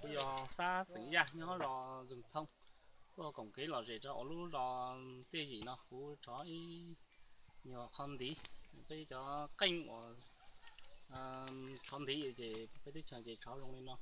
Kuv yog Xab xeem Yaj nyob zos Zoos Thoob, tuaj koom kev lom zem rau lub zos Tiaj Yim no. Kuv rov ib nyuag qhov ntiv, peb cov qeej uas rov ntiv ces peb teb chaws ces rov zoo li no.